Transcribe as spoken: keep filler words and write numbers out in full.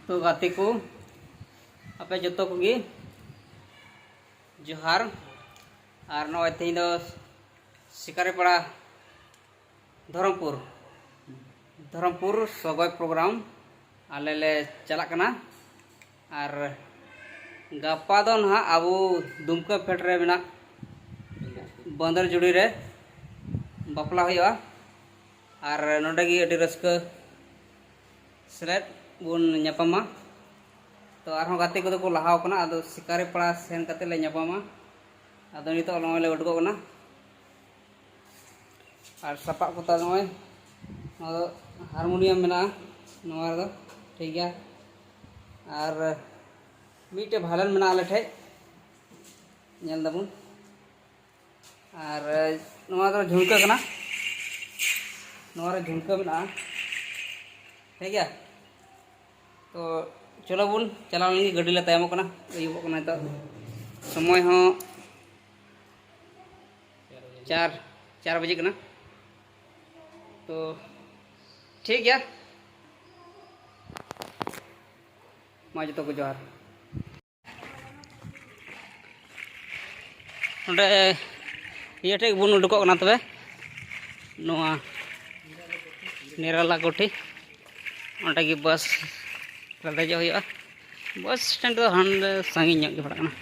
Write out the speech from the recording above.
ᱛᱚ ᱜᱟᱛᱮ ᱠᱚ, ᱟᱯᱮ ᱡᱚᱛᱚ ᱠᱚᱜᱮ ᱡᱚᱦᱟᱨ᱾ ᱟᱨ ᱱᱚᱜᱼᱚᱭ ᱛᱮᱦᱮᱧ ᱫᱚ ᱥᱤᱠᱟᱨᱤᱯᱟᱲᱟ ᱫᱷᱚᱨᱚᱢᱯᱩᱨ, ᱫᱷᱚᱨᱚᱢᱯᱩᱨ ᱥᱚᱜᱚᱭ ᱯᱨᱳᱜᱨᱟᱢ ᱟᱞᱮ ᱞᱮ ᱪᱟᱞᱟᱜ ᱠᱟᱱᱟ᱾ ᱟᱨ ᱜᱟᱯᱟ ᱫᱚ ᱱᱟᱦᱟᱜ ᱟᱵᱚ ᱫᱩᱢᱠᱟᱹ ᱯᱷᱮᱰ ᱨᱮ ᱢᱮᱱᱟᱜ ᱵᱟᱹᱱᱫᱟᱹᱨ ᱡᱩᱲᱤ ᱨᱮ ᱵᱟᱯᱞᱟ ᱦᱩᱭᱩᱜᱼᱟ᱾ ᱟᱨ ᱱᱚᱰᱮ ᱜᱮ ᱟᱹᱰᱤ ᱨᱟᱹᱥᱠᱟᱹ ᱥᱮᱞᱮᱫ ᱵᱚᱱ ᱧᱟᱯᱟᱢᱟ᱾ ᱛᱚ ᱟᱨᱦᱚᱸ ᱜᱟᱛᱮ ᱠᱚᱫᱚ ᱠᱚ ᱞᱟᱦᱟᱣ ᱠᱟᱱᱟ, ᱟᱫᱚ ᱥᱤᱠᱟᱨᱤᱯᱟᱲᱟ ᱥᱮᱱ ᱠᱟᱛᱮ ᱞᱮ ᱧᱟᱯᱟᱢᱟ᱾ ᱟᱫᱚ ᱱᱤᱛᱚᱜ ᱱᱚᱜᱼᱚᱭ ᱞᱮ ᱩᱰᱩᱠᱚᱜ ᱠᱟᱱᱟ᱾ ᱟᱨ ᱥᱟᱯᱟᱵ ᱠᱚ ᱛᱟᱞᱮ ᱱᱚᱜᱼᱚᱭ, ᱱᱚᱣᱟ ᱫᱚ ᱦᱟᱨᱢᱳᱱᱤᱭᱟᱢ ᱢᱮᱱᱟᱜᱼᱟ ᱱᱚᱣᱟ ᱨᱮᱫᱚ, ᱴᱷᱤᱠ ᱜᱮᱭᱟ᱾ ᱟᱨ ᱢᱤᱫᱴᱮᱡ ᱵᱷᱟᱭᱞᱮᱱ ᱢᱮᱱᱟᱜᱼᱟ ᱟᱞᱮ ᱴᱷᱮᱡ, ᱧᱮᱞ ᱫᱟᱵᱚᱱ᱾ ᱟᱨ ᱱᱚᱣᱟ ᱫᱚ ᱡᱷᱩᱢᱠᱟᱹ ᱠᱟᱱᱟ, ᱱᱚᱣᱟ ᱨᱮ ᱡᱷᱩᱢᱠᱟᱹ ᱢᱮᱱᱟᱜᱼᱟ, ᱴᱷᱤᱠ ᱜᱮᱭᱟ᱾ ᱛᱚ ᱪᱚᱞᱚ ᱵᱚᱱ ᱪᱟᱞᱟᱣ ᱞᱮᱱ ᱜᱮ, ᱜᱟᱹᱰᱤ ᱞᱮ ᱛᱟᱭᱚᱢᱚᱜ ᱠᱟᱱᱟ, ᱟᱹᱭᱩᱵᱚᱜ ᱠᱟᱱᱟ ᱱᱤᱛᱚᱜ, ᱥᱚᱢᱚᱭ ᱦᱚᱸ ᱪᱟᱨ, ᱪᱟᱨ ᱵᱟᱡᱮ ᱠᱟᱱᱟ᱾ ᱛᱚ ᱴᱷᱤᱠ ᱜᱮᱭᱟ, ᱢᱟ ᱡᱚᱛᱚ ᱠᱚ ᱡᱚᱦᱟᱨ᱾ ᱱᱚᱰᱮ ᱤᱭᱟᱹ ᱴᱷᱮᱡ ᱵᱚᱱ ᱩᱰᱩᱠᱚᱜ ᱠᱟᱱᱟ ᱛᱚᱵᱮ, ᱱᱚᱣᱟ ᱱᱮᱨᱟᱞᱟ ᱠᱩᱴᱷᱤ, ᱚᱸᱰᱮ ᱜᱮ ᱵᱟᱥ ᱨᱮ ᱫᱮᱡᱚᱜ ᱦᱩᱭᱩᱜᱼᱟ᱾ ᱵᱟᱥ ᱥᱴᱮᱱᱰ ᱫᱚ ᱦᱟᱸᱰᱮ ᱥᱟᱺᱜᱤᱧ ᱧᱚᱜ ᱜᱮ ᱯᱟᱲᱟᱜ ᱠᱟᱱᱟ᱾